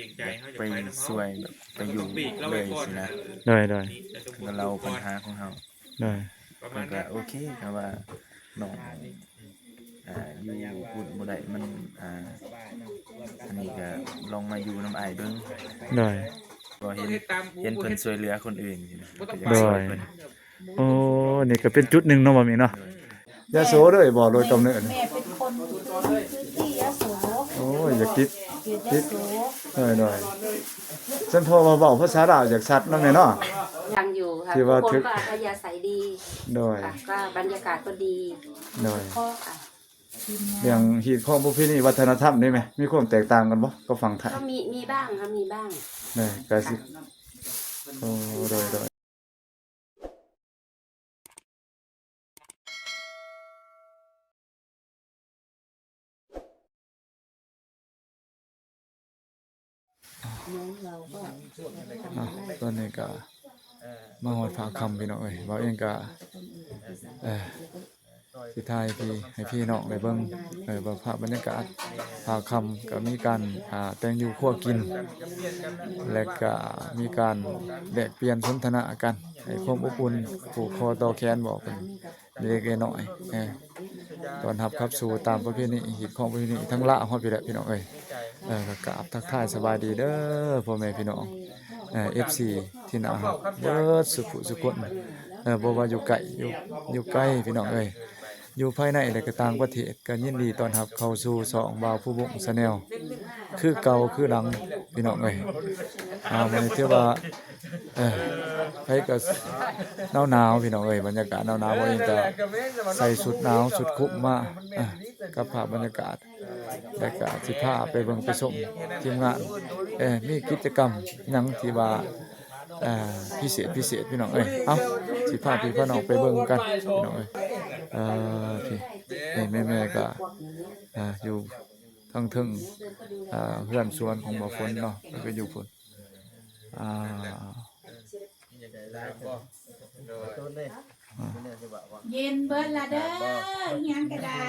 ຢາກໄປຊ່ວຍແບບໄປຢູ່ເລີຍຊີ້ນະ ໂດຍໆ ເຂົາກໍເລົ່າບັນຫາຂອງເຮົາ ໂດຍ ເພິ່ນກໍໂອເຄ ຖ້າວ່ານ້ອງ ອ່າ ຢູ່ພຸ້ນບໍ່ໄດ້ ມັນ ອ່າ ອັນນີ້ກໍລອງມາຢູ່ນຳອ້າຍເບິ່ງ ໂດຍ ກໍເຫັນ ເຫັນເພິ່ນຊ່ວຍເຫຼືອຄົນອື່ນຢູ່ນະ ກໍຢາກຊ່ວຍເພິ່ນ ໂອ້ ນີ້ກໍເປັນຈຸດໜຶ່ງເນາະ ບໍ່ມີເນາະ ໂດຍ ຍະໂສເດີບໍ່ ໂດຍກຳເນີດ ແມ່ເປັນຄົນພື້ນທີ່ຍະໂສ ໂອ້ຍ ຢາກຕິດ ຕິດ ໂດຍໆ ຊັ້ນເພາະວ່າເວົ້າພາສາລາວຢາກຊັດເນາະແມ່ເນາະ ຍັງຢູ່ ທີ່ວ່າຖືກ ຄົນກໍອັດທະຍາໄສດີ ໂດຍ ກໍບັນຍາກາດກໍດີ ໂດຍ ເລື່ອງຮີດຄອງປະເພນີວັດທະນະທຳນີ້ແມ່ ມີຄວາມແຕກຕ່າງກັນບໍ່ກັບຝັ່ງໄທ? ກໍມີ ມີບ້าง ກໍມີบ้าง ແມ່ນ ກໍຊິ ໂອ້ ໂດຍໆ ເນາະ ຕອນນີ້ກໍມາຮອດພາກຄ່ຳ ພີ່ນ້ອງເອີຍ ເວົ້າເອງກໍ ເອີ ຊິຖ່າຍໃຫ້ພີ່ ໃຫ້ພີ່ນ້ອງໄດ້ເບິ່ງ ເອີ ວ່າພາບບັນຍາກາດພາກຄ່ຳ ກໍມີການ ອ່າ ແຕ່ງຢູ່ຄົວກິນ ແລະກໍມີການແລກປ່ຽນສົນທະນາກັນ ໃຫ້ຄວາມອົບອຸ່ນ ຜູກຄໍຕໍ່ແຂນ ບອກເພິ່ນ ເລັກໆນ້ອຍໆ ເອີ ຕ້ອນຮັບຂັບສູ່ຕາມປະເພນີ ຮີດຄອງປະເພນີ ທັງລາວເຮົາພີ້ແຫຼະ ພີ່ນ້ອງເອີຍ ເອີ ກໍກາບທັກທາຍສະບາຍດີເດີ ພໍ່ແມ່ພີ່ນ້ອງ ເອີ ເອັຟຊີ ທີ່ໜ້າຮັກເບິດສຸຜູ້ສຸຄົນ ເອີ ບໍ່ວ່າຢູ່ໃກ້ ຢູ່ ຢູ່ໄກ ພີ່ນ້ອງເອີຍ ຢູ່ພາຍໃນ ແລະກໍຕ່າງປະເທດ ກໍຍິນດີຕ້ອນຮັບເຂົ້າສູ່ຊ່ອງບ່າວພູວົງ Channel ຄືເກົ່າຄືຫຼັງ ພີ່ນ້ອງເອີຍ ອ່າ ມື້ນີ້ຖືວ່າ ເອີ ໃຜກໍໜາວໆ ພີ່ນ້ອງເອີຍ ບັນຍາກາດໜາວໆ ເຮົາເອງກໍໃສ່ຊຸດໜາວ ຊຸດຄຸມມາ ເອີ ກັບພາບບັນຍາກາດ ແລະກໍຊິພາໄປເບິ່ງໄປຊົມທີມງານ ເອີ ມີກິດຈະກຳຫຍັງທີ່ວ່າ ອ່າ ພິເສດ ພິເສດ ພີ່ນ້ອງເອີຍ ເອົ້າ ຊິພາພີ່ພານ້ອງໄປເບິ່ງກັນ ພີ່ນ້ອງເອີຍ ເອີ ພີ່ ນີ້ແມ່ໆກໍ ອ່າ ຢູ່ທາງເທິງ ອ່າ ເຮືອນສວນຂອງບ່າວຝົນເນາະ ເພິ່ນກໍຢູ່ພຸ້ນ ອ່າ ອ່າ ເຢັນເບິດລະເດີ ຮຽນກໍໄດ້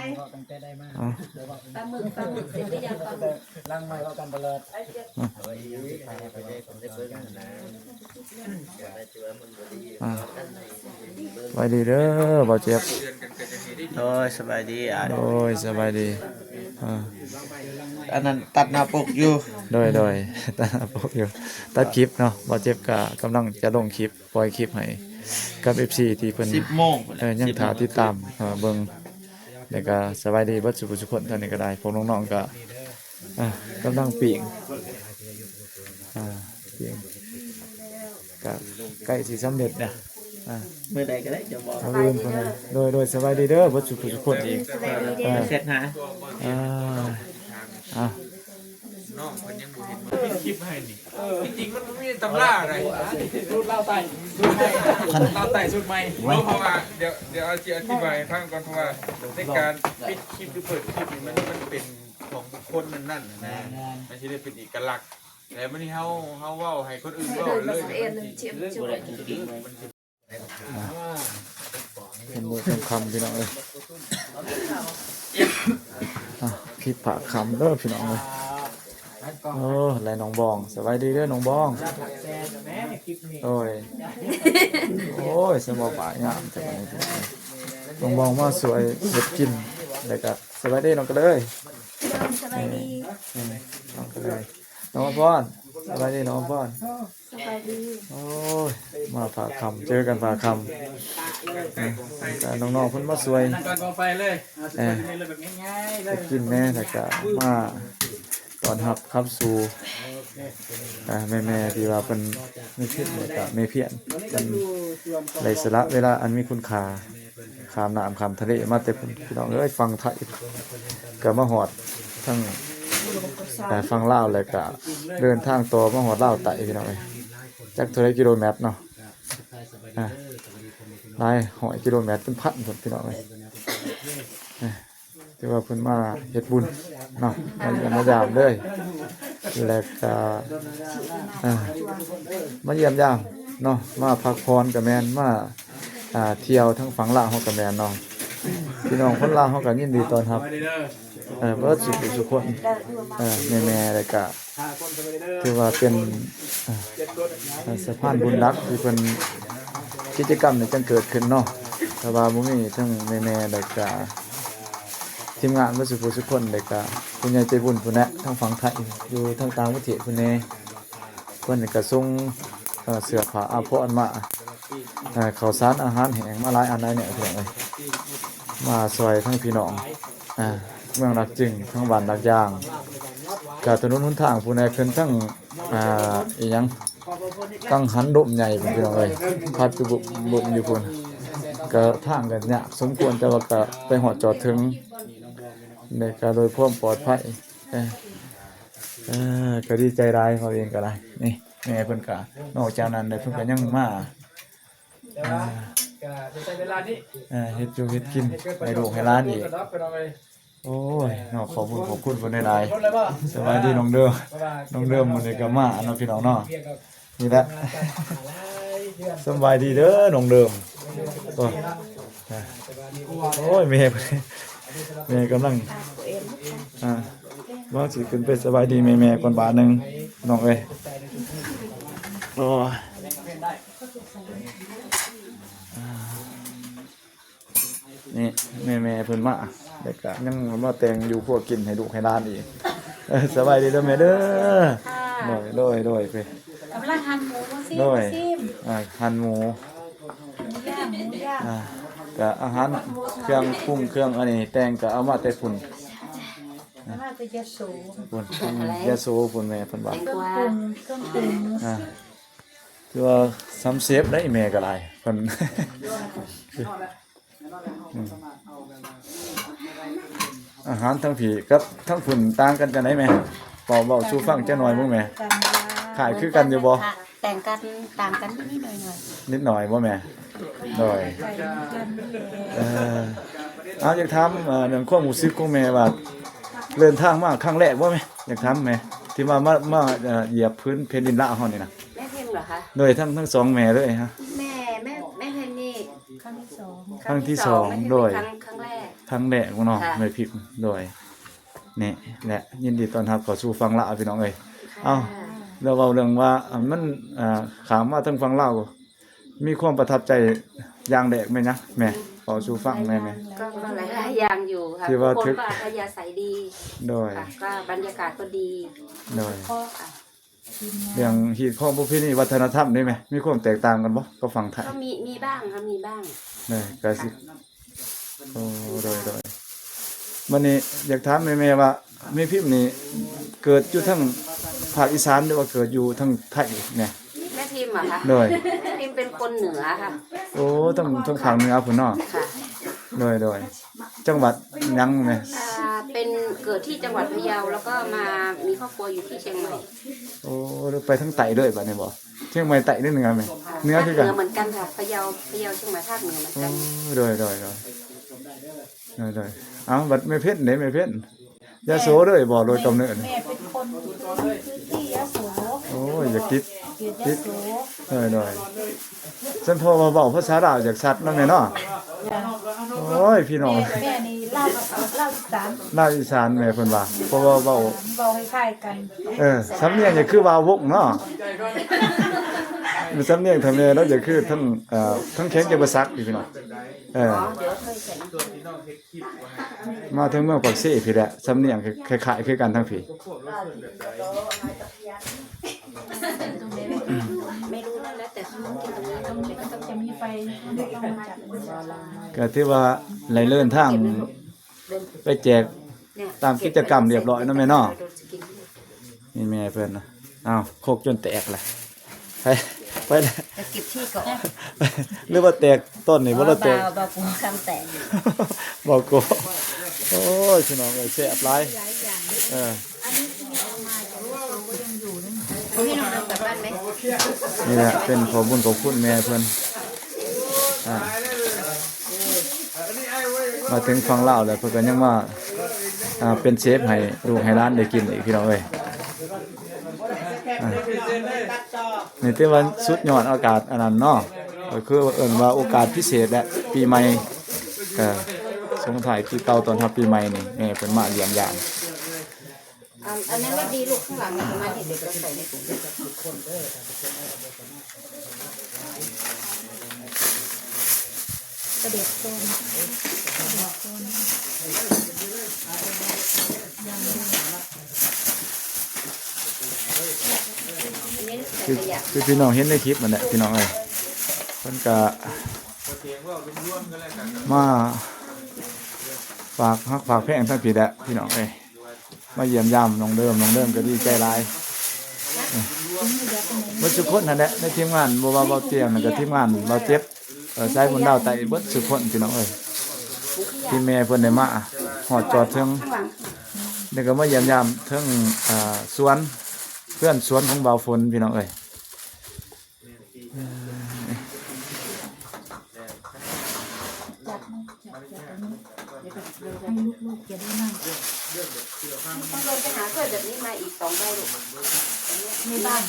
ອ່າ ປາໝຶກ ປາໝຶກ ເສັດຫຼືຍັງ ປາໝຶກ ຫຼັງໄມເວົ້າກັນຕະຫຼອດ ອ່າ ສະບາຍດີເດີ ບ່າວເຈັບ ໂດຍ ສະບາຍດີອ້າຍ ໂດຍ ສະບາຍດີ ອ່າ ອັນນັ້ນຕັດໜ້າປົກຢູ່ ໂດຍ ໂດຍ ຕັດໜ້າປົກຢູ່ ຕັດຄລິບເນາະ ບ່າວເຈັບກໍກຳລັງຈະລົງຄລິບ ປ່ອຍຄລິບໃຫ້ກັບເອັຟຊີທີ່ເພິ່ນ ສິບໂມງພຸ້ນແຫຼະ ເອີ ຍັງຖ້າຕິດຕາມ ເອີ ເບິ່ງ ແລ້ວກໍສະບາຍດີເບິດສູ່ຜູ້ສູ່ຄົນ ທາງນີ້ກໍໄດ້ ພວກນ້ອງໆກໍ ອ່າ ກຳລັງປີ້ງ ອ່າ ປີ້ງ ກໍໃກ້ຊິສຳເລັດນະ ອ່າ ມື້ໃດກໍໄດ້ ຈະບອກ ມື້ອື່ນພຸ້ນນະ ໂດຍ ໂດຍ ສະບາຍດີເດີ ເບິດສູ່ຜູ້ສູ່ຄົນອີກ ເອີ ເຊັດຫາ ອ່າ ອ່າ ນ້ອງເພິ່ນຍັງບໍ່ເຫັນ ເຮັດຄລິບໃຫ້ນີ້ ເອີ ທີ່ຈິງມັນບໍ່ມີຕຳລາໃດ ສູດລາວໃຕ້ ສູດລາວໃຕ້ສູດໃໝ່ ເພາະວ່າ ດຽວ ດຽວຊິອະທິບາຍໃຫ້ຟັງກ່ອນ ເພາະວ່າໃນການປິດຄລິບ ຫຼື ເປີດຄລິບນີ້ ມັນ ມັນເປັນຂອງບຸກຄົນນັ້ນໆນະ ມັນຊິໄດ້ເປັນເອກະລັກ ແຕ່ມື້ນີ້ເຮົາ ເຮົາເວົ້າໃຫ້ຄົນອື່ນເວົ້າເລີຍ ມັນຊິ ອ່າ ເປັນມື້ຄ່ຳໆ ພີ່ນ້ອງເອີຍ ອ່າ ຄລິບພາກຄ່ຳເດີ ພີ່ນ້ອງເອີຍ ໂອ້ ແລະ ນ້ອງບອງ ສະບາຍດີເດີ ນ້ອງບອງ ໂອ້ຍ ໂອ້ຍ ສະບາຍງາມແທ້ ນ້ອງບອງມາຊ່ວຍເຮັດກິນ ແລ້ວກໍສະບາຍດີ ນ້ອງກະເລີຍ ສະບາຍດີ ເອີ ນ້ອງກະເລີຍ ນ້ອງອຳພອນ ສະບາຍດີ ນ້ອງອຳພອນ ສະບາຍດີ ໂອ້ຍ ມາພາຄ່ຳ ເຈີກັນພາຄ່ຳ ເອີ ກໍນ້ອງໆເພິ່ນມາຊ່ວຍ ເອີ ໄປກິນແດ່ ແລ້ວກໍມາຕ້ອນຮັບຂັບສູ່ ອ່າ ແມ່ໆ ທີ່ວ່າເພິ່ນ ແມ່ພິນ ແລ້ວກໍແມ່ພຽນ ເພິ່ນໄດ້ສະຫຼະເວລາອັນມີຄຸນຄ່າ ຂ້າມນ້ຳຂ້າມທະເລມາແຕ່ພຸ້ນ ພີ່ນ້ອງເອີຍ ຝັ່ງໄທ ກໍມາຮອດທາງ ເອີ ຝັ່ງລາວ ແລ້ວກໍເດີນທາງຕໍ່ມາຮອດລາວໃຕ້ ພີ່ນ້ອງເອີຍ ຈັກເທົ່າໃດກິໂລແມັດເນາະ ອ່າ ຫຼາຍຮ້ອຍກິໂລແມັດ ເປັນພັນພຸ້ນ ພີ່ນ້ອງເອີຍ ອ່າ ຖືວ່າເພິ່ນມາເຮັດບຸນເນາະ ມາຢ້ຽມມາຢາມເລີຍ ແລ້ວກໍ ອ່າ ມາຢ້ຽມຢາມເນາະ ມາພັກຜ່ອນກໍແມ່ນ ມາ ອ່າ ທ່ຽວທາງຝັ່ງລາວເຮົາກໍແມ່ນເນາະ ພີ່ນ້ອງຄົນລາວເຮົາກໍຍິນດີຕ້ອນຮັບ ເອີ ເບິດສູ່ຜູ້ສູ່ຄົນ ເອີ ແມ່ໆ ແລ້ວກະຖືວ່າເປັນ ເອີ ສະພານບຸນຫຼັກທີ່ເພິ່ນ ກິດຈະກຳນີ້ຈຶ່ງເກີດຂຶ້ນເນາະ. ຖ້າວ່າບໍ່ມີທັງແມ່ໆ ແລ້ວກະທີມງານເບິດສູ່ຜູ້ສູ່ຄົນ ແລ້ວກະຜູ້ໃຫຍ່ໃຈບຸນພຸ້ນແຫຼະ ທາງຝັ່ງໄທ ຢູ່ທາງຕ່າງປະເທດພຸ້ນແດ່ ເພິ່ນກະສົ່ງ ເອີ ເສື້ອຜ້າອາພອນມາ ເອີ ເຂົ້າສານອາຫານແຫ້ງມາຫຼາຍອັນຫຼາຍແນວ ພີ່ນ້ອງເອີຍ ມາຊ່ອຍທັງພີ່ນ້ອງ ເອີ ເມືອງຫຼັກຈຶງ ທາງບ້ານຫຼັກຢາງ ກະຖະໜົນຫົນທາງພຸ້ນແຫຼະ ຂຶ້ນທາງ ອ່າ ອີຫຍັງ ກັງຫັນລົມໃຫຍ່ພຸ້ນ ພີ່ນ້ອງເອີຍ ພັດຢູ່ບຸ້ມໆ ຢູ່ພຸ້ນ ກະທາງກະຍາກສົມຄວນ ແຕ່ວ່າກະໄປຮອດຈອດເຖິງ ແລ້ວກະໂດຍຄວາມປອດໄພ ເອີ ເອີ ກະດີໃຈຫຼາຍ ເຮົາເອງກະໄດ້ ນີ້ ແມ່ເພິ່ນກະ ນອກຈາກນັ້ນແລ້ວເພິ່ນກະຍັງມາ ເອີ ເຮັດຢູ່ເຮັດກິນໃຫ້ລູກໃຫ້ຫຼານອີກ. ໂອ້ຍ ເນາະ ຂອບຄຸນ ຂອບຄຸນເພິ່ນຫຼາຍໆ. ສະບາຍດີນ້ອງເດີມ ນ້ອງເດີມມື້ນີ້ກະມາເນາະ ພີ່ນ້ອງເນາະ. ນີ້ແຫຼະ ສະບາຍດີເດີນ້ອງເດີມ. ໂອ້ຍ ໂອ້ຍ ແມ່ ແມ່ກຳລັງ ອ່າ ວ່າຊິຂຶ້ນໄປສະບາຍດີແມ່ໆ ກ່ອນບາດໜຶ່ງ ນ້ອງເອີຍ. ໂອ້ຍ ອ່າ ນີ້ແມ່ໆ ເພິ່ນມາ ແລ້ວກະຍັງມາແຕ່ງຢູ່ຄົວກິນໃຫ້ລູກໃຫ້ຫຼານອີກ. ເອີ ສະບາຍດີເດີແມ່ເດີ. ໂດຍ ໂດຍ ໂດຍ ກຳລັງຫັນໝູ ມາຊີມ ໂດຍ ມາຊີມ ອ່າ ຫັນໝູ ໝູຍ່າງ ໝູຍ່າງ ອ່າ ກະອາຫານ ເຄື່ອງປຸງ ເຄື່ອງອັນນີ້ແຕ່ງກະເອົາມາແຕ່ພຸ້ນ ເອົາມາແຕ່ຍະໂສ ພຸ້ນ ທາງຍະໂສພຸ້ນ ແມ່ເພິ່ນວ່າ ເຄື່ອງປຸງ ເຄື່ອງປຸງ ອ່າ ຖືວ່າຊຳເຊບໄດ໋ ແມ່ກໍຫຼາຍເພິ່ນ. ອືມ ອາຫານທາງພີ້ກັບທາງພຸ້ນຕ່າງກັນຈັ່ງໃດແມ່? ເວົ້າ ເວົ້າສູ່ຟັງຈັກໜ່ອຍເບິ່ງແມ່. ຄ້າຍຄືກັນຢູ່ບໍ່? ຕ່າງກັນ ຕ່າງກັນນິດໜ້ອຍໆ ນິດໜ້ອຍບໍ່ແມ່? ໂດຍ ເອີ ເອົາ ຢາກຖາມ ເອີ ເລື່ອງຄວາມຮູ້ສຶກຂອງແມ່ວ່າ ເດີນທາງມາຄັ້ງແລກບໍ່ແມ່? ຢາກຖາມແມ່ ທີ່ວ່າມາ ມາ ເອີ ຢຽບພື້ນແຜ່ນດິນລາວເຮົານີ້ນະ. ແມ່ພິມເຫຼືອຄະ? ໂດຍ ທັງ ທັງສອງແມ່ເລີຍຮະ? ແມ່ ແມ່ ແມ່ພິມນີ້ຄັ້ງທີສອງ ຄັ້ງທີສອງ ແມ່ພິມ ໂດຍ ຄັ້ງ ຄັ້ງແລກ ຄັ້ງແລກເນາະ ແມ່ພິມ. ໂດຍ ນີ້ແຫຼະ ຍິນດີຕ້ອນຮັບເຂົ້າສູ່ຝັ່ງລາວ ພີ່ນ້ອງເອີຍ. ເອົ້າ ແລ້ວເວົ້າເລື່ອງວ່າ ອັນ ມັນ ເອີ ຂ້າມມາທາງຝັ່ງລາວ ມີຄວາມປະທັບໃຈຢ່າງແລກແມ່ນຫຍັງແມ່? ເວົ້າສູ່ຟັງແດ່ແມ່. ກໍ ກໍຫຼາຍໆຢ່າງຢູ່ຄ່ະ ທີ່ວ່າ ຜູ້ຄົນກໍອັດທະຍາໄສດີ. ໂດຍ ຄ່ະ ກໍບັນຍາກາດກໍດີ. ໂດຍ ເລື່ອງຮີດຄອງປະເພນີວັດທະນະທຳນີ້ແມ່ ມີຄວາມແຕກຕ່າງກັນບໍ່ກັບຝັ່ງໄທ? ກໍມີ ມີບ້າງຄ່ະ ມີບ້າງ. ໂດຍ ກໍຊິ ໂອ້ ໂດຍ ໂດຍ. ບັດນີ້ຢາກຖາມແມ່ໆວ່າ ແມ່ພິມນີ້ເກີດຢູ່ທາງພາກອີສານ ຫຼືວ່າເກີດຢູ່ທາງໄທແມ່? ແມ່ພິມເຫາະຄະ? ໂດຍ ແມ່ພິມເປັນຄົນເໜືອຄ່ະ. ໂອ້ ທາງ ທາງພາກເໜືອພຸ້ນເນາະ. ຄ່ະ ໂດຍ ໂດຍ. ຈັງຫວັດຫຍັງແມ່? ອ່າ ເປັນ ເກີດທີ່ຈັງຫວັດພະເຍົາ ແລ້ວກໍມາມີຄອບຄົວຢູ່ທີ່ຊຽງໃໝ່. ໂອ້ ໄປທາງໃຕ້ເລີຍບາດນີ້ບໍ່? ຊຽງໃໝ່ໃຕ້ຫຼືເໜືອແມ່? ເໜືອຄືກັນ ພາກເໜືອເໝືອນກັນຄ່ະ ພະເຍົາ ພະເຍົາ ຊຽງໃໝ່ ພາກເໜືອເໝືອນກັນ. ໂອ້ ໂດຍ ໂດຍ ໂດຍ ໂດຍ ໂດຍ. ເອົ້າ ບັດແມ່ເພັນເດ້ ແມ່ເພັນ ຍະໂສເລີຍບໍ່ ໂດຍກຳເນີດ? ແມ່ ແມ່ເປັນຄົນພື້ນທີ່ຍະໂສ. ໂອ້ຍ ຢາກຕິດ ຕິດຍະໂສ. ໂດຍ ໂດຍ. ຊັ້ນເພາະວ່າເວົ້າພາສາລາວຢາກຊັດເນາະແມ່ເນາະ. ໂອ້ຍ ພີ່ນ້ອງ ແມ່ ແມ່ນີ້ລາວ ລາວອີສານ ລາວອີສານແມ່ເພິ່ນວ່າ ເພາະວ່າເວົ້າ ເວົ້າຄ້າຍໆກັນ. ເອີ ສຳນຽງຈະຄືວ່າວົງເນາະ ສຳນຽງທາງແມ່ລາວຈະຄືທາງ ເອີ ທາງແຂວງຈຳປາສັກນີ້ພີ່ນ້ອງ. ເອີ ມາເຖິງເມືອງປາກເຊພີ້ແຫຼະ ສຳນຽງຄ້າຍໆຄືກັນທາງພີ້. ກໍຖືວ່າໄດ້ເດີນທາງໄປແຈກຕາມກິດຈະກຳລຽບຮ້ອຍເນາະແມ່ເນາະ. ນີ້ແມ່ເພິ່ນນະ. ອ້າວ ຄົກຈົນແຕກລະ. ໄປ ໄປ ໄປເກັບຂີ້ກ່ອນ ຫຼືວ່າແຕກຕອນນີ້ບໍ່ລະແຕກ? ເບົາ ເບົາກູຄຳແຕກ ເບົາກູ. ໂອ້ຍ ພີ່ນ້ອງເອີຍ ແຊບຫຼາຍ. ເອີ ອັນນີ້ທີ່ແມ່ເອົາມາຈາກໂຕກໍຍັງຢູ່ນັ້ນ. ເອົາໃຫ້ນ້ອງເດີນກັບບ້ານໄໝ? ນີ້ແຫຼະ ເປັນຂອບບຸນຂອບຄຸນແມ່ເພິ່ນ. ອ່າ ມາເຖິງຝັ່ງລາວແລ້ວ ເພິ່ນກໍຍັງມາ ອ່າ ເປັນເຊຟໃຫ້ລູກໃຫ້ຫຼານໄດ້ກິນອີກ ພີ່ນ້ອງເອີຍ. ອ່າ ນີ້ຖືວ່າສຸດຍອດໂອກາດອັນນັ້ນເນາະ ກໍຄືເອີ້ນວ່າໂອກາດພິເສດແຫຼະ ປີໃໝ່ ເອີ ສົ່ງທ້າຍປີເກົ່າຕ້ອນຮັບປີໃໝ່ນີ້ ແມ່ເພິ່ນມາຢ້ຽມຢາມ. ອັນ ອັນນັ້ນມັນດີລູກ ຂ້າງຫຼັງມັນເຮັດເປັນໃສ່ໃນຖົງ ກະເດັດກ່ອນ ກະເດັດກ່ອນ ຄື ຄືພີ່ນ້ອງເຫັນໃນຄລິບນັ້ນແຫຼະ ພີ່ນ້ອງເອີຍ ເພິ່ນກະມາຝາກຮັກຝາກແພງທັງພີ້ແຫຼະ ພີ່ນ້ອງເອີຍ. ມາຢ້ຽມຢາມນ້ອງເດີມ ນ້ອງເດີມກໍດີໃຈຫຼາຍ ເອີ ເບິດທຸກຄົນຫັ້ນແຫຼະ ໃນທີມງານ ບໍ່ວ່າເບົາຈຽງ ແລ້ວກໍທີມງານເບົາເຈັບ ເອີ ສາຍບຸນລາວໃຕ້ ເບິດທຸກຄົນ ພີ່ນ້ອງເອີຍ ທີ່ແມ່ເພິ່ນໄດ້ມາຮອດຈອດເຖິງ ແລ້ວກໍມາຢ້ຽມຢາມເຖິງ ເອີ ສວນ ເຮືອນສວນຂອງບ່າວຝົນ ພີ່ນ້ອງເອີຍ. ໃຫ້ລູກໆຈະໄດ້ນັ້ນ ຕ້ອງເດີນໄປຫາຖ້ວຍແບບນີ້ມາອີກສອງໃບລູກ ໃນບ້ານ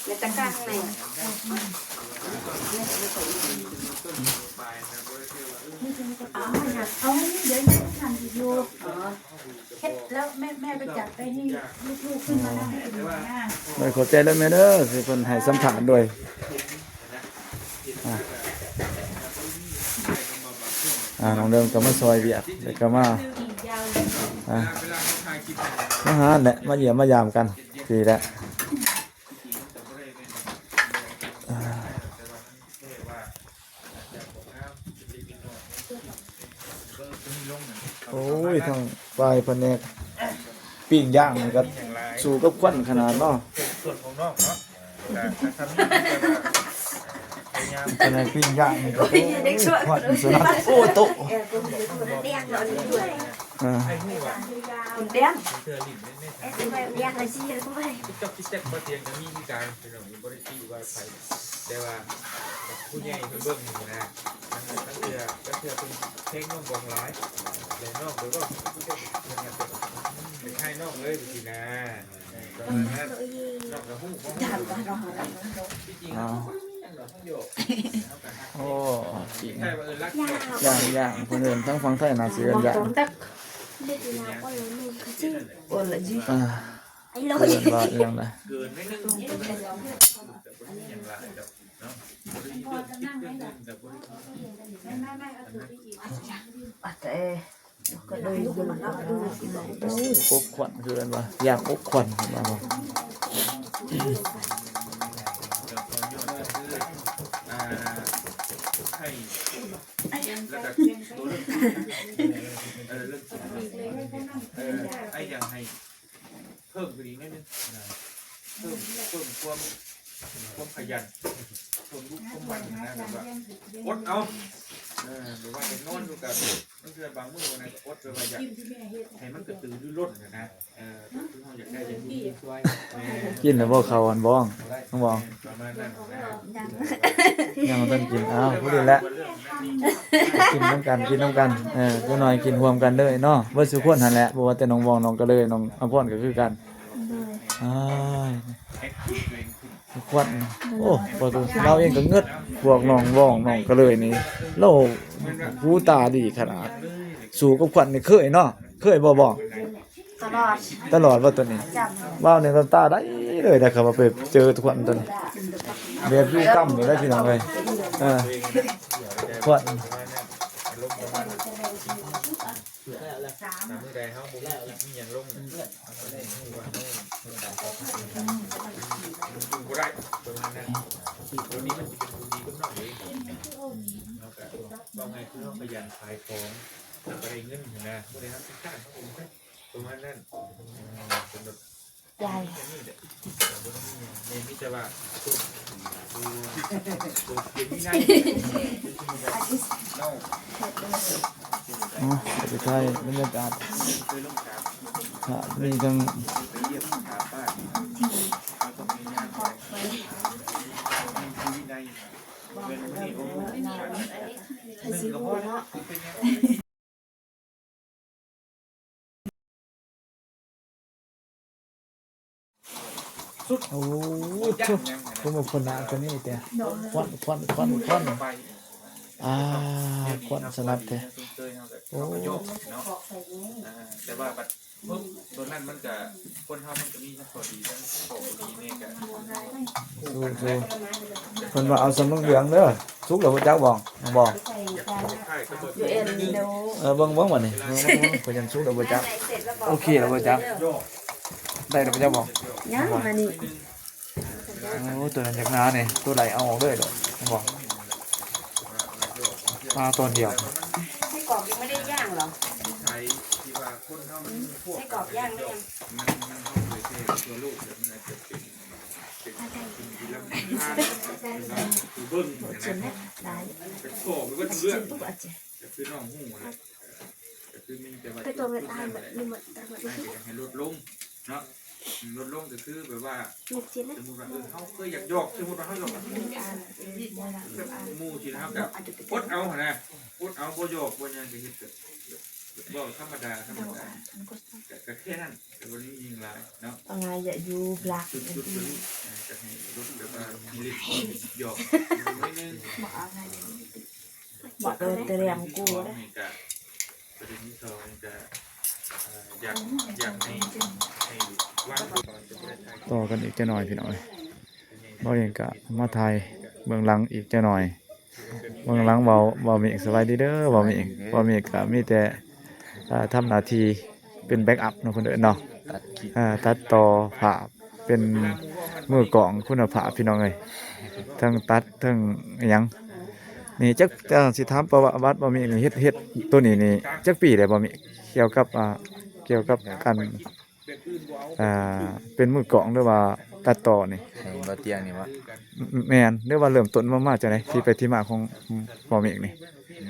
ໃນຕະກ້າຂ້າງໃນ ເອົາ ເອົາ ດຽວຍັງທັນຢູ່. ເຮັດແລ້ວແມ່ ແມ່ໄປຈັດໄປໃຫ້ລູກໆຂຶ້ນມານັ່ງກິນນະ. ໂດຍ ຂອບໃຈເດີແມ່ເດີ ທີ່ເພິ່ນໃຫ້ສຳພາດດ້ວຍ. ອ່າ ອ່າ ນ້ອງເດີມກໍມາຊ່ອຍວຽກ ແລ້ວກໍມາ ອ່າ ມາຫາແຫຼະ ມາຢ້ຽມມາຢາມກັນ ດີແຫຼະ. ອ່າ ໂອ້ຍ ທາງຝ່າຍພະແນກປີ້ງຍ່າງນີ້ກໍສູ້ກັບຄວັນຂະໜາດເນາະ ສ່ວນຂອງນ້ອງເນາະ ພະແນກປີ້ງຍ່າງນີ້ກໍ ໂອ້ຍ ຄວັນສະໜັ່ນ ໂອ້ໂຕະ ອ່າ ເຈົ້າຄິດແຊກບໍ່ຕຽງກໍມີຄືກັນ ພີ່ນ້ອງ ບໍ່ໄດ້ຕິວ່າໃຜ ແຕ່ວ່າຜູ້ໃຫຍ່ເພິ່ນເບິ່ງຫັ້ນນະ ລາງເທື່ອ ລາງເທື່ອເພິ່ນແພງນ້ອງບອງຫຼາຍ ແລະນ້ອງໄປເວົ້າ ໄປໃຫ້ນ້ອງເລີຍຊີ້ນະ ປະມານນັ້ນ ນ້ອງກໍຮູ້ ທີ່ຈິງ ໂອ້ ຈິງ ຢ່າງ ຢ່າງ ເພິ່ນເອີ້ນທາງຝັ່ງໄທໜ້າຊິເອີ້ນຢ່າງ ອ່າ ເອີ້ນວ່າອີ່ຫຍັງນະ ໂອ້ຍ ອົບຄວັນ ຄືເອີ້ນວ່າ ຢ່າງອົບຄວັນ ເພິ່ນວ່າ ເອີ ເລື່ອງ ເອີ ອ້າຍຢາກໃຫ້ເພີ່ມຂຶ້ນອີກໜ້ອຍໜຶ່ງນະ ເພີ່ມ ເພີ່ມຄວາມ ຄວາມຂະຫຍັນ ຄວາມດຸຄວາມໝັ່ນນະ ແບບວ່າອົດເອົາ ເອີ ແບບວ່າໄປນອນຢູ່ກັບ ບາງເທື່ອບາງມື້ນະ ກໍອົດ ແບບວ່າຢາກໃຫ້ມັນກະຕືລືລົ້ນນະ ເອີ ຄືເຮົາຢາກໄດ້ຫຍັງ ກິນແລ້ວບໍ່ເຂົ້າອັນບ້ອງ ນ້ອງບ້ອງ? ປະມານນັ້ນນະ ຍັງບໍ່ທັນກິນ ອ້າວ ພໍດີແຫຼະ ກິນນຳກັນ ກິນນຳກັນ ເອີ ຈັກໜ້ອຍກິນຮ່ວມກັນເລີຍເນາະ ເບິດສູ່ຄົນຫັ້ນແຫຼະ ບໍ່ວ່າແຕ່ນ້ອງບ້ອງ ນ້ອງກະເລີຍ ນ້ອງອຳພອນກໍຄືກັນ ໂດຍ ອ້າຍ ຄວັນ ໂອ້ ລາວເອງກໍເງິດ ພວກນ້ອງບ້ອງ ນ້ອງກະເລີຍນີ້ ລາວຫູຕາດີຂະໜາດ ສູ້ກັບຄວັນນີ້ເຄີຍເນາະ ເຄີຍບໍ່ ບ້ອງ? ຕະຫຼອດ ຕະຫຼອດບໍ່ໂຕນີ້? ບ້າວນີ້ນ້ຳຕາໄຫຼເລີຍໄດ໋ ຄັນວ່າໄປເຈີຄວັນໂຕນີ້ ແບບຢູ່ກຳນີ້ໄດ໋ ພີ່ນ້ອງເອີຍ ເອີ ຄວັນ ຖ້າມື້ໃດເຮົາບໍ່ມີຄລິບມີຫຍັງລົງ ເຮົາກໍໄດ້ຮູ້ວ່າເຮົາ ຢູ່ບໍ່ໄດ້ ປະມານນັ້ນ ໂຕນີ້ມັນຊິເປັນຜົນດີກັບນ້ອງເອງ ເຮົາກໍເວົ້າງ່າຍຄືເຮົາຂະຫຍັນຂາຍຂອງ ເຮົາກໍໄດ້ເງິນຫັ້ນນະ ບໍ່ໄດ້ຮັບຜິດຊາດເຮົາກໍບໍ່ໄດ້ ປະມານນັ້ນ ເປັນແບບ ໃຫຍ່ ມີແຕ່ວ່າ ອໍ ໄປຖ່າຍບັນຍາກາດ ມີທັງ ໂອ້ໂຫ ໂອ້ ຄົນໜ້າຕົວນີ້ແຕ່ ຄວັນ ຄວັນ ຄວັນ ຄວັນ. ອ່າ ຄວັນສະໜັດແທ້. ໂອ້ ເຮົາກໍຢອກເນາະ ອ່າ ແຕ່ວ່າບັດ ເພາະໂຕນັ້ນມັນກະ ຄົນເຮົາມັນກະມີທັງຂໍ້ດີທັງຂໍ້ບໍ່ດີແດ່ ກະ ສູ້ໆ. ເພິ່ນວ່າເອົາສະເໝິອງເດີ. ສຸກແລ້ວບໍ່ຈັກບໍ່? ບໍ່. ເອີ ເບິ່ງໆ ບັດນີ້ ເບິ່ງໆ ເພິ່ນຍັງສຸກແລ້ວບໍ່ຈັກ. ໂອເຄແລ້ວບໍ່ຈັກ. ໄດ້ແລ້ວບໍ່ຈັກບໍ່? ຍັງ ອັນນີ້. ໂອ້ ໂຕນັ້ນຢາກໜານີ້ ໂຕໃດເອົາອອກເລີຍດອກ ເຫັນບໍ່? ປາຕອນດຽວ. ໄສ້ກອກຍັງບໍ່ໄດ້ຍ່າງເຫຼືອ? ໄສ້ກອກຍ່າງແລ້ວຍັງ? ເບິ່ງ ໄປໂຊໄປເບິ່ງເລື່ອງ ກໍຄືນ້ອງຮູ້ແຫຼະ ກໍຄືມີແຕ່ວ່າ ໄປຕົວເວລາ ມັນ ມັນ ມັນ ໃຫ້ ໃຫ້ລົດລົງເນາະ ລົດລົງກໍຄືແບບວ່າ ສົມມຸດວ່າ ເອີ ເຮົາເຄີຍຢາກຢອກ ສົມມຸດວ່າເຮົາຢອກ ແບບໝູ່ຊີ້ນະ ເຮົາກໍອົດເອົາຫັ້ນນະ ອົດເອົາ ບໍ່ຢອກບໍ່ຫຍັງ ກໍເຮັດແບບ ແບບເວົ້າທຳມະດາ ທຳມະດາ ກໍ ກໍແຄ່ນັ້ນ ກໍບໍ່ໄດ້ມີຫຍັງຫຼາຍເນາະ ເອົາງ່າຍ ຢ່າຢູ່ບລັກ ຈຸດໆຕົວນີ້ ອ່າ ກໍໃຫ້ລົດແບບວ່າມີເລັກນ້ອຍ ຢອກໜ້ອຍໜຶ່ງ ບໍ່ເອົາງ່າຍ ບໍ່ເອົາແຕ່ແຫຼມກູເດ້ ຕໍ່ກັນອີກຈັກໜ່ອຍພີ່ນ້ອງເອີຍ ບ່າວເອງກະມາຖ່າຍເບື້ອງຫຼັງອີກຈັກໜ່ອຍ ເບື້ອງຫຼັງເວົ້າ ເວົ້າມີກ ສະບາຍດີເດີ ເວົ້າມີກ ເວົ້າມີກກະມີແຕ່ ອ່າ ທຳໜ້າທີ່ເປັນແບັກອັບເນາະ ເພິ່ນເອີ້ນເນາະ ຕັດຄລິບ ອ່າ ຕັດຕໍ່ພາບ ເປັນມືກອງຄຸນນະພາບພີ່ນ້ອງເອີຍ ທັງຕັດທັງອີ່ຫຍັງ ນີ້ຈັກ ເຈົ້າ ຊິຖາມປະຫວັດບ່າວມີກນີ້ ເຮັດ ເຮັດໂຕນີ້ນີ້ຈັກປີແລ້ວບ່າວມີກ ກ່ຽວກັບ ອ່າ ກ່ຽວກັບການ ອ່າ ເປັນມືກອງ ຫຼືວ່າຕັດຕໍ່ນີ້ ໃຫ້ບ່າວຕຽງນີ້ຫວາ? ແມ່ນ ຫຼືວ່າເລີ່ມຕົ້ນມາ ມາຈັ່ງໃດ ທີ່ໄປທີ່ມາຂອງບ່າວມີກນີ້? ອື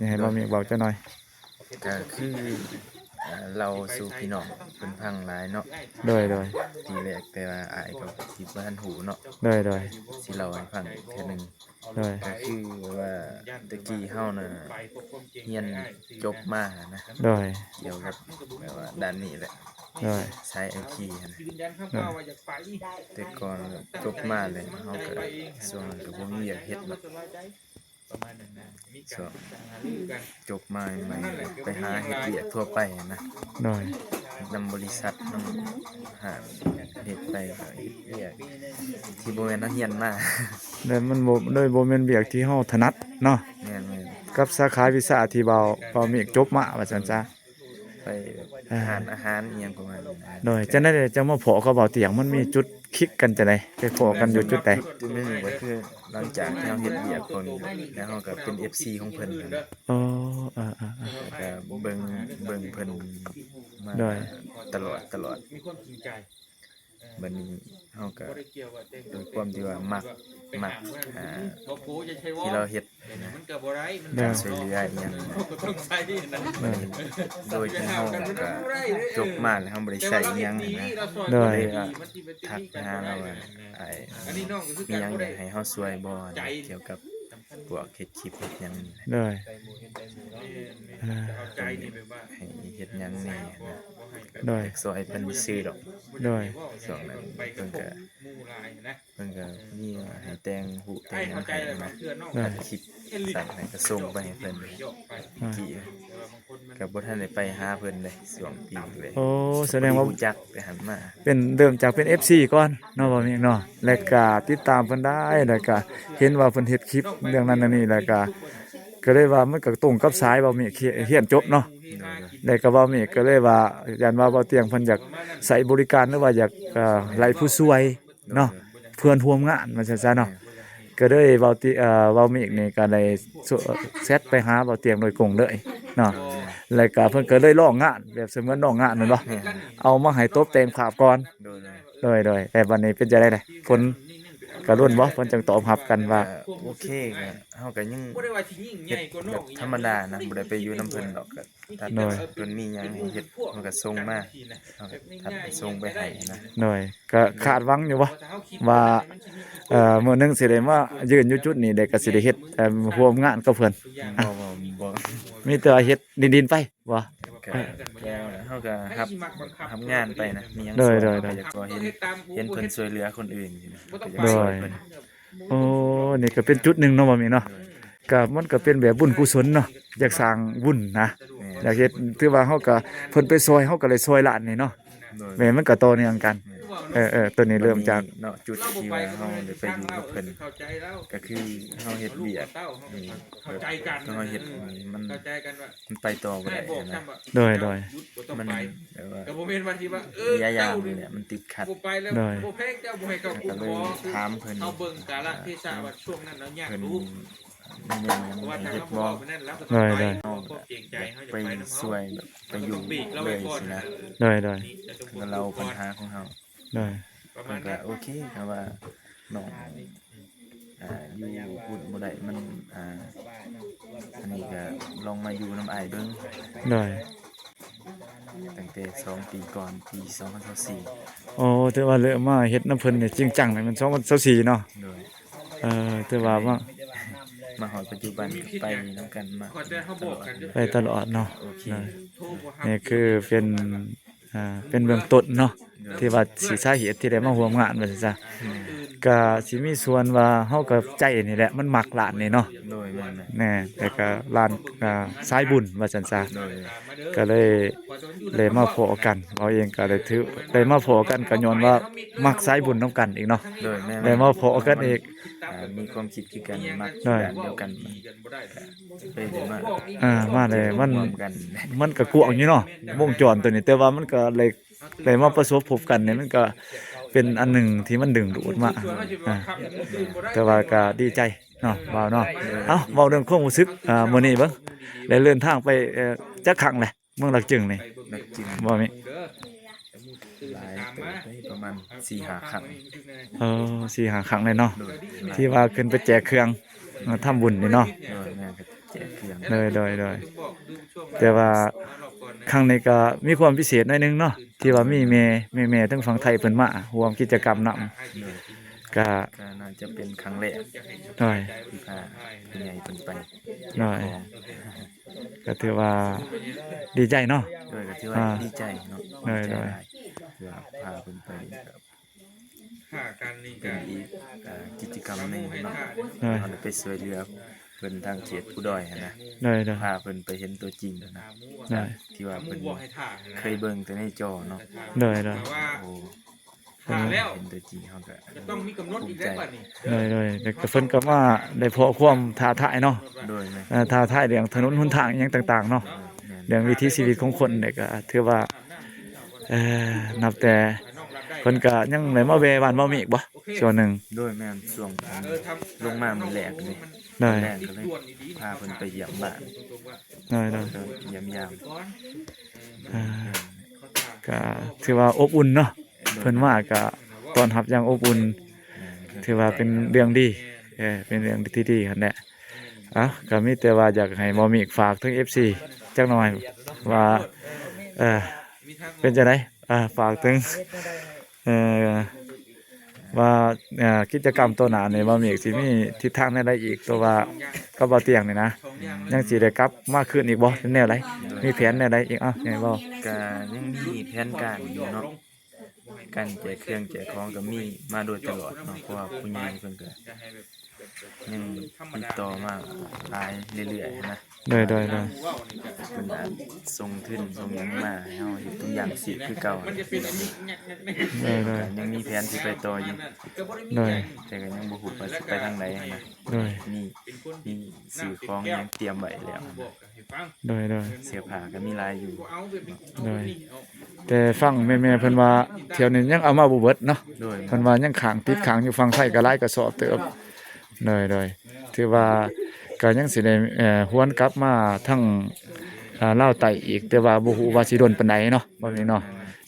ມ ຢາກໃຫ້ບ່າວມີກເວົ້າຈັກໜ່ອຍ. ກໍຄື ອ່າ ເລົ່າສູ່ພີ່ນ້ອງເພິ່ນຟັງຫຼາຍເນາະ ໂດຍໆ ທີແລກ ແຕ່ວ່າອ້າຍກໍຊິບໍ່ທັນຮູ້ເນາະ ໂດຍໆ ຊິເລົ່າໃຫ້ຟັງອີກເທື່ອໜຶ່ງ ໂດຍ ກໍຄືວ່າແຕ່ກີ້ເຮົານະຮຽນຈົບມານະ ໂດຍ ກ່ຽວກັບແບບວ່າດ້ານນີ້ແຫຼະ ໂດຍ ສາຍໄອທີຫັ້ນນະ ໂດຍ ແຕ່ກ່ອນຈົບມາແລ້ວເຮົາກໍ ຊ່ວງນັ້ນກໍບໍ່ມີວຽກເຮັດເນາະ ຊ່ວງຈົບມາໃໝ່ໆ ໄປຫາເຮັດວຽກທົ່ວໄປນະ ໂດຍ ນຳບໍລິສັດ ນຳຫ້າງ ເຮັດໄປກໍເຮັດວຽກທີ່ບໍ່ແມ່ນເຮົາຮຽນມາ ແລະມັນບໍ່ ໂດຍບໍ່ແມ່ນວຽກທີ່ເຮົາຖະໜັດເນາະ ແມ່ນໆ ກັບສາຂາວິຊາທີ່ເວົ້າ ເວົ້າມີກຈົບມາວ່າຊັ້ນຊະ. ໄປຮ້ານອາຫານອີ່ຫຍັງປະມານນີ້ນະ ໂດຍ ຈັ່ງໃດຈັ່ງມາພໍ້ກັບບ່າວຕຽງ ມັນມີຈຸດຄລິກກັນຈັ່ງໃດ ໄປພໍ້ກັນຢູ່ຈຸດໃດ? ຈຸດໜຶ່ງກໍຄືຫຼັງຈາກທີ່ເຮົາເຮັດວຽກພວກນີ້ແລ້ວ ເຮົາກໍເປັນເອັຟຊີຂອງເພິ່ນ ອໍ ເອີໆໆ ແລ້ວກໍເບິ່ງ ເບິ່ງເພິ່ນມາ ໂດຍ ຕະຫຼອດ ຕະຫຼອດ. ບັດນີ້ເຮົາກໍ ດ້ວຍຄວາມທີ່ວ່າມັກ ມັກ ອ່າ ທີ່ລາວເຮັດນະ ການຊ່ວຍເຫຼືອອີ່ຫຍັງນະ ໂດຍ ໂດຍທີ່ເຮົາກໍຈົບມາແລ້ວເຮົາບໍ່ໄດ້ໃຊ້ອີ່ຫຍັງນະ ໂດຍ ກໍເລີຍວ່າທັກໄປຫາລາວວ່າ ອ້າຍ ມີຫຍັງຢາກໃຫ້ເຮົາຊ່ວຍບໍ່ນະ ກ່ຽວກັບພວກເຮັດຄລິບເຮັດຫຍັງນີ້ນະ ໂດຍ ອ່າ ໃຫ້ເຮັດຫຍັງແດ່ນະ ໂດຍ ຢາກຊ່ວຍເພິ່ນຊື່ໆດອກ ໂດຍ ຊ່ວງນັ້ນເພິ່ນກໍ ເພິ່ນກໍມີໃຫ້ແຕ່ງຮູບແຕ່ງຫຍັງໃຫ້ນະ ໂດຍ ຕັດຄລິບ ຕັດໃຫ້ກໍສົ່ງໄປໃຫ້ເພິ່ນ ອືມ ກີ້ກໍບໍ່ທັນໄດ້ໄປຫາເພິ່ນເດ້ ຊ່ວງປີແລກ ໂອ້ ສະແດງວ່າຮູ້ຈັກແຕ່ຫັ້ນມາ ເປັນ ເລີ່ມຈາກເປັນເອັຟຊີກ່ອນເນາະ ບ່າວມີກເນາະ ແລ້ວກໍຕິດຕາມເພິ່ນໄດ້ ແລ້ວກໍເຫັນວ່າເພິ່ນເຮັດຄລິບເລື່ອງນັ້ນເລື່ອງນີ້ ແລ້ວກໍ ກໍເລີຍວ່າມັນກໍຕົງກັບສາຍບ່າວມີກຮຽນ ຮຽນຈົບເນາະ ໂດຍໆ ແລ້ວກໍບ່າວມີກກໍເລີຍວ່າ ຢ້ານວ່າບ່າວຕຽງເພິ່ນຢາກໃຊ້ບໍລິການ ຫຼືວ່າຢາກ ເອີ ໄລ່ຜູ້ຊ່ວຍ ເນາະ ໂດຍ ເພື່ອນຮ່ວມງານວ່າຊັ້ນຊະເນາະ ໂດຍ ກໍເລີຍເວົ້າຕິ ເອີ ເວົ້າມີກນີ້ກໍໄດ້ແຊັດໄປຫາບ່າວຕຽງໂດຍກົງເລີຍເນາະ ໂດຍ ແລ້ວກໍເພິ່ນກໍເລີຍລອງງານ ແບບສະເໝືອນລອງງານແມ່ນບໍ່? ແມ່ນ ເອົາມາໃຫ້ຕົບແຕ່ງພາບກ່ອນ ໂດຍ ໂດຍ ໂດຍ ແຕ່ບັດນີ້ເປັນຈັ່ງໃດລະ ເພິ່ນກໍລຸ້ນບໍ່ ເພິ່ນຈັ່ງຕອບຮັບກັນວ່າ ກໍໂອເຄ ກໍເຮົາກໍຍັງເຮັດແບບທຳມະດານະ ບໍ່ໄດ້ໄປຢູ່ນຳເພິ່ນດອກ ກໍ ຖ້າ ໂດຍ ເພິ່ນມີຫຍັງໃຫ້ເຮັດ ເພິ່ນກໍສົ່ງມາ ເຮົາກໍທັກສົ່ງໄປໃຫ້ນະ ໂດຍ ກໍຄາດຫວັງຢູ່ບໍ່ວ່າ ເອີ ມື້ໜຶ່ງຊິໄດ້ມາຢືນຢູ່ຈຸດນີ້ ແລ້ວກໍຊິໄດ້ເຮັດ ເອີ ຮ່ວມງານກັບເພິ່ນ? ບໍ່ ບໍ່ ບໍ່ ມີແຕ່ວ່າເຮັດດິນໆໄປບໍ່? ກໍ ກໍເຮົາກໍຮັບ ຮັບງານໄປນະ ມີຫຍັງ ໂດຍ ຊ່ວຍ ໂດຍ ເຮົາກໍຢາກ ໂດຍ ເຫັນ ເຫັນເພິ່ນຊ່ວຍເຫຼືອຄົນອື່ນ ກໍຢາກ ໂດຍ ຊ່ວຍເພິ່ນ ໂອ້ ນີ້ກໍເປັນຈຸດໜຶ່ງເນາະ ບ່າວມີກເນາະ ໂດຍ ກໍມັນກໍເປັນແບບບຸນກຸສົນເນາະ ຢາກສ້າງບຸນນະ ແມ່ນ ຢາກເຮັດ ຖືວ່າເຮົາກໍ ເພິ່ນໄປຊ່ອຍ ເຮົາກໍໄດ້ຊ່ອຍຫຼານນີ້ເນາະ ໂດຍ ແມ່ນ ມັນກໍຕໍ່ເນື່ອງກັນ ແມ່ນ ເອີໆ ຕົວນີ້ເລີ່ມຈາກ ບັດນີ້ເນາະ ຈຸດທີ່ວ່າເຮົາໄດ້ໄປຢູ່ກັບເພິ່ນ ກໍຄືເຮົາເຮັດວຽກນີ້ ແບບເຮົາເຮັດນີ້ມັນ ມັນໄປຕໍ່ບໍ່ໄດ້ນະ ໂດຍໆ ມັນແບບວ່າ ຫຼາຍຢ່າງນີ້ແຫຼະ ມັນຕິດຂັດ ໂດຍ ກໍເລີຍຖາມເພິ່ນ ເຮົາເບິ່ງກາລະເທສະວ່າຊ່ວງນັ້ນລາວຍາກ ເພິ່ນ ມີແນວຫຍັງໃຫ້ເຮັດບໍ່ ໂດຍໆ ເຮົາໄປຊ່ວຍແບບໄປຢູ່ເລີຍຊີ້ນະ ໂດຍໆ ເຮົາກໍເລົ່າບັນຫາຂອງເຮົາ ໂດຍ ເພິ່ນກໍໂອເຄ ຖ້າວ່ານ້ອງ ອ່າ ຢູ່ພຸ້ນບໍ່ໄດ້ ມັນ ອ່າ ອັນນີ້ກໍລອງມາຢູ່ນຳອ້າຍເບິ່ງ ໂດຍ ຕັ້ງແຕ່ສອງປີກ່ອນ ປີສອງພັນຊາວສີ່ ໂອ້ ແຕ່ວ່າເລີ່ມມາເຮັດນຳເພິ່ນນີ້ຈິງຈັງນີ້ແມ່ນສອງພັນຊາວສີ່ເນາະ ໂດຍ ເອີ ແຕ່ວ່າມາ ມາຮອດປັດຈຸບັນກໍໄປນຳກັນມາຕະຫຼອດ ໄປຕະຫຼອດເນາະ ໂອເຄ ໂດຍ ນີ້ຄືເປັນ ອ່າ ເປັນເບື້ອງຕົ້ນເນາະ ໂດຍ ທີ່ວ່າຊິສາເຫດທີ່ໄດ້ມາຮ່ວມງານວ່າຊັ້ນຊະ ແມ່ນ ກະຊິມີສ່ວນວ່າເຮົາກໍໃຈນີ້ແຫຼະ ມັນມັກຮ້ານນີ້ເນາະ ໂດຍ ແມ່ນໆ ແນ່ ແລ້ວກໍຮ້ານ ອ່າ ສາຍບຸນວ່າຊັ້ນຊະ ໂດຍ ກໍເລີຍ ໄດ້ມາພໍ້ກັນ ເຮົາເອງກໍໄດ້ຖື ໄດ້ມາພໍ້ກັນກໍຍ້ອນວ່າມັກສາຍບຸນນຳກັນອີກເນາະ ໂດຍ ແມ່ນໆ ໄດ້ມາພໍ້ກັນອີກ ອ່າ ມີຄວາມຄິດຄືກັນ ມັກ ໂດຍ ດ້ານດຽວກັນ ເລີຍໄດ້ມາ ອ່າ ມາເລີຍ ມັນ ຮ່ວມກັນ ມັນກໍກວ້າງຢູ່ເນາະ ໂດຍ ວົງຈອນຕົວນີ້ ແຕ່ວ່າມັນກໍໄດ້ ໄດ້ມາປະສົບພົບກັນນີ້ ມັນກໍເປັນອັນໜຶ່ງທີ່ມັນດຶງດູດມາ ອ່າ ແຕ່ວ່າກໍດີໃຈເນາະ ບ່າວເນາະ ໂດຍ ເອົ້າ ເວົ້າເລື່ອງຄວາມຮູ້ສຶກ ອ່າ ມື້ນີ້ເບິ່ງ ໄດ້ເດີນທາງໄປ ເອີ ຈັກຄັ້ງແລ້ວ ເມືອງຫຼັກຈຶງນີ້ ຫຼັກຈຶງ ບໍ່ມີ ຫຼາຍເຕີບເດ້ ປະມານສີ່ຫ້າຄັ້ງ ເອີ ສີ່ຫ້າຄັ້ງເລີຍເນາະ ໂດຍ ທີ່ວ່າຂຶ້ນໄປແຈກເຄື່ອງ ມາທຳບຸນນີ້ເນາະ ໂດຍ ແມ່ນ ກໍແຈກເຄື່ອງ ໂດຍ ໂດຍ ໂດຍ ແຕ່ວ່າຄັ້ງນີ້ກໍມີຄວາມພິເສດໜ້ອຍໜຶ່ງເນາະ ທີ່ວ່າມີແມ່ ແມ່ໆ ທາງຝັ່ງໄທເພິ່ນມາຮ່ວມກິດຈະກຳນຳ ໂດຍ ກໍ ກໍໜ້າຈະເປັນຄັ້ງແລກ ໂດຍ ທີ່ພາຜູ້ໃຫຍ່ເພິ່ນໄປ ໂດຍ ແຈກຂອງ ກໍຖືວ່າດີໃຈເນາະ ໂດຍ ກໍຖືວ່າ ອ່າ ດີໃຈເນາະ ໂດຍ ດີໃຈຫຼາຍ ທີ່ວ່າພາເພິ່ນໄປ ເປັນອີກ ອ່າ ກິດຈະກຳໜຶ່ງເນາະ ໂດຍ ເຮົາໄດ້ໄປຊ່ວຍເຫຼືອເພິ່ນທາງເຂດພູດອຍຫັ້ນນະ ໂດຍໆ ພາເພິ່ນໄປເຫັນຕົວຈິງຫັ້ນນະ ໂດຍ ທີ່ວ່າເພິ່ນເຄີຍເບິ່ງແຕ່ໃນຈໍເນາະ ໂດຍໆ ໂອ້ ເພິ່ນເຫັນຕົວຈິງເຮົາກໍ ຈະຕ້ອງມີກຳນົດອີກແລ້ວບັດນີ້ ໂດຍໆ ແຕ່ກໍເພິ່ນກໍມາໄດ້ພໍ້ຄວາມທ້າທາຍເນາະ ໂດຍ ແມ່ນ ເອີ ທ້າທາຍເລື່ອງຖະໜົນຫົນທາງຫຍັງຕ່າງໆເນາະ ໂດຍ ແມ່ນ ເລື່ອງວິຖີຊີວິດຂອງຄົນນີ້ກໍຖືວ່າ ເອີ ນັບແຕ່ເພິ່ນກໍຍັງໄດ້ມາແວ່ບ້ານເວົ້າມີກບໍ່ ໂດຍ ຊ່ວງໜຶ່ງ ໂດຍ ແມ່ນ ຊ່ວງລົງມາມື້ແລກນີ້ ໂດຍ ແລກກໍເລີຍພາເພິ່ນໄປຢ້ຽມບ້ານ ໂດຍໆ ກໍຢ້ຽມຢາມ ເອີ ກໍຖືວ່າອົບອຸ່ນເນາະ ໂດຍ ເພິ່ນມາກໍຕ້ອນຮັບຢ່າງອົບອຸ່ນ ແມ່ນ ຖືວ່າເປັນເລື່ອງດີ ເອີ ເປັນເລື່ອງທີ່ດີຫັ້ນແຫຼະ ເອົ້າ ກໍມີແຕ່ວ່າຢາກໃຫ້ໝໍມີກຝາກເຖິງເອັຟຊີຈັກໜ່ອຍວ່າ ເອີ ເປັນຈັ່ງໃດ ອ່າ ຝາກເຖິງ ເອີ ວ່າ ເອີ ກິດຈະກຳຕໍ່ໜ້ານີ້ ໝໍມີກຊິມີທິດທາງແນວໃດອີກ ເພາະວ່າກັບບ່າວຕຽງນີ້ນະ ຍັງຊິໄດ້ກັບມາຄືນອີກບໍ່ ເປັນແນວໃດ ມີແຜນແນວໃດອີກ ເອົ້າ ໃຫ້ເວົ້າ ກະຍັງມີແຜນການຢູ່ເນາະ ການແຈກເຄື່ອງແຈກຂອງກໍມີມາໂດຍຕະຫຼອດເນາະ ເພາະວ່າຜູ້ໃຫຍ່ເພິ່ນກໍຍັງຕິດຕໍ່ມາຫຼາຍເລື້ອຍໆນະ ໂດຍໆໆ ເພິ່ນອາດສົ່ງທຶນສົ່ງຫຍັງມາໃຫ້ເຮົາເຮັດທຸກຢ່າງສິຄືເກົ່າ ໂດຍໆ ກໍຍັງມີແຜນຊິໄປຕໍ່ຢູ່ ໂດຍ ແຕ່ກໍຍັງບໍ່ຮູ້ວ່າຊິໄປທາງໃດນະ ໂດຍ ມີ ມີຊື້ຂອງຫຍັງຕຽມໄວ້ແລ້ວ ໂດຍໆ ເສື້ອຜ້າກໍມີຫຼາຍຢູ່ ໂດຍ ແຕ່ຟັງແມ່ໆເພິ່ນວ່າ ແຖວນີ້ຍັງເອົາມາບໍ່ເບິດເນາະ ໂດຍ ເພິ່ນວ່າຍັງຄ້າງ ຕິດຄ້າງຢູ່ຝັ່ງໄທກໍຫຼາຍກະສອບເຕີບ ໂດຍໆ ຖືວ່າກໍຍັງຊິໄດ້ ເອີ ຫວນກັບມາທາງ ເອີ ລາວໃຕ້ອີກ ແຕ່ວ່າບໍ່ຮູ້ວ່າຊິດົນປານໃດເນາະ ແບບນີ້ເນາະ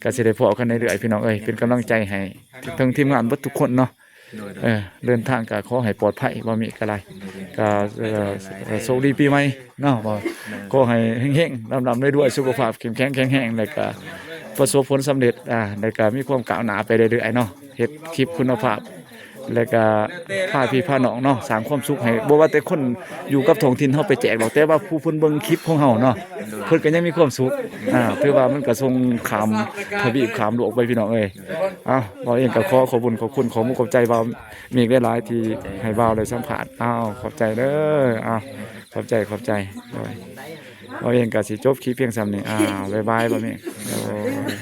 ກໍຊິໄດ້ພໍ້ກັນເລື້ອຍໆ ພີ່ນ້ອງເອີຍ ເປັນກຳລັງໃຈໃຫ້ ເຖິງທີມງານເບິດທຸກຄົນເນາະ ໂດຍໆ ເອີ ເດີນທາງກໍຂໍໃຫ້ປອດໄພ ບໍ່ມີກະໄລ ກໍ ເອີ ໂດຍໆ ໂຊກດີປີໃໝ່ເນາະ ຂໍໃຫ້ເຮັງໆ ລ່ຳໆ ລວຍໆ ສຸຂະພາບເຂັ້ມແຂງແຂງແຮງ ແລ້ວກໍປະສົບຜົນສຳເລັດ ອ່າ ແລ້ວກໍມີຄວາມກ້າວໜ້າໄປເລື້ອຍໆເນາະ ເຮັດຄລິບຄຸນນະພາບ ແລ້ວກະພາພີ່ພານ້ອງເນາະ ສ້າງຄວາມສຸກໃຫ້ ບໍ່ວ່າແຕ່ຄົນຢູ່ກັບທ້ອງຖິ່ນເຮົາໄປແຈກດອກ ແຕ່ວ່າຜູ້ເພິ່ນເບິ່ງຄລິບຂອງເຮົາເນາະ ເພິ່ນກໍຍັງມີຄວາມສຸກ. ອ່າ ຖືວ່າມັນກໍສົ່ງຂ້າມທະວີບຂ້າມໂລກໄປ ພີ່ນ້ອງເອີຍ. ເອົ້າ ບ່າວເອງກໍຂໍຂອບບຸນຂອບຄຸນ ຂອບມຸກຂອບໃຈບ່າວເມກຫຼາຍໆ ທີ່ໃຫ້ບ່າວໄດ້ສຳພາດ. ອ້າວ ຂອບໃຈເດີ. ອ້າວ ຂອບໃຈ ຂອບໃຈ. ໂດຍ ບ່າວເອງກໍຊິຈົບຄລິບພຽງສ່ຳນີ້. ອ້າວ ບາຍບາຍ ບ່າວເມກ. ໂດຍ.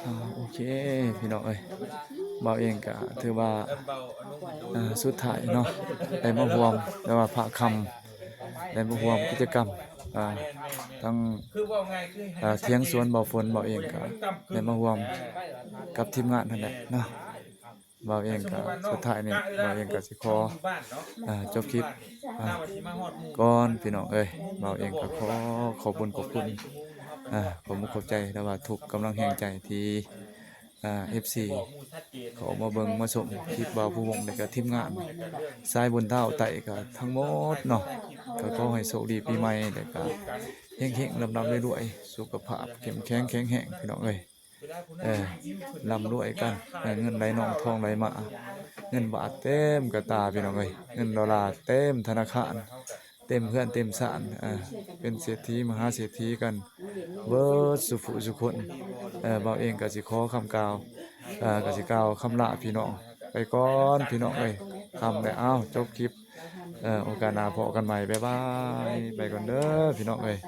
ອ່າ ໂອເຄ ພີ່ນ້ອງເອີຍ ບ່າວເອງກະຖືວ່າ ອ່າ ສຸດທ້າຍເນາະ ໄດ້ມາຮ່ວມ ແຕ່ວ່າພະຄຳ ໄດ້ມາຮ່ວມກິດຈະກຳ ອ່າ ທັງ ອ່າ ຖຽງສວນບ່າວຝົນ ບ່າວເອງກະໄດ້ມາຮ່ວມກັບທີມງານຫັ້ນແຫຼະເນາະ. ບ່າວເອງກະ ສຸດທ້າຍນີ້ ບ່າວເອງກະຊິຂໍ ອ່າ ຈົບຄລິບ ອ່າ ກ່ອນ ພີ່ນ້ອງເອີຍ. ບ່າວເອງກະຂໍຂອບບຸນຂອບຄຸນ ອ່າ ຂອບມຸກຂອບໃຈ ແລະວ່າທຸກກຳລັງແຮງໃຈທີ່ ອ່າ ເອັຟຊີ ເຂົາມາເບິ່ງມາຊົມຄລິບບ່າວພູວົງ ແລະກະທີມງານສາຍບຸນທ້າວໄຕ້ກະທັງໝົດເນາະ. ກະຂໍໃຫ້ໂຊກດີປີໃໝ່ ແລະກະເຮັງໆ ລ່ຳໆ ລວຍໆ ສຸຂະພາບເຂັ້ມແຂງແຂງແຮງ ພີ່ນ້ອງເອີຍ. ເອີ ລ່ຳລວຍກັນ ເອີ ເງິນໄຫຼນອງທອງໄຫຼມາ ເງິນບາດເຕັມກະຕາ ພີ່ນ້ອງເອີຍ ເງິນໂດລາເຕັມທະນາຄານ ເຕັມເຮືອນເຕັມຊານ ເອີ ເປັນເສດຖີມະຫາເສດຖີກັນເບິດສູ່ຜູ້ສູ່ຄົນ. ເອີ ບ່າວເອງກະຊິຂໍຄຳກ່າວ ເອີ ກະຊິກ່າວຄຳລາພີ່ນ້ອງໄປກ່ອນ ພີ່ນ້ອງເອີຍ ຄ່ຳແລ້ວ. ອ້າວ ຈົບຄລິບ ເອີ ໂອກາດໜ້າພໍ້ກັນໃໝ່ ບາຍບາຍ ໄປກ່ອນເດີ ພີ່ນ້ອງເອີຍ.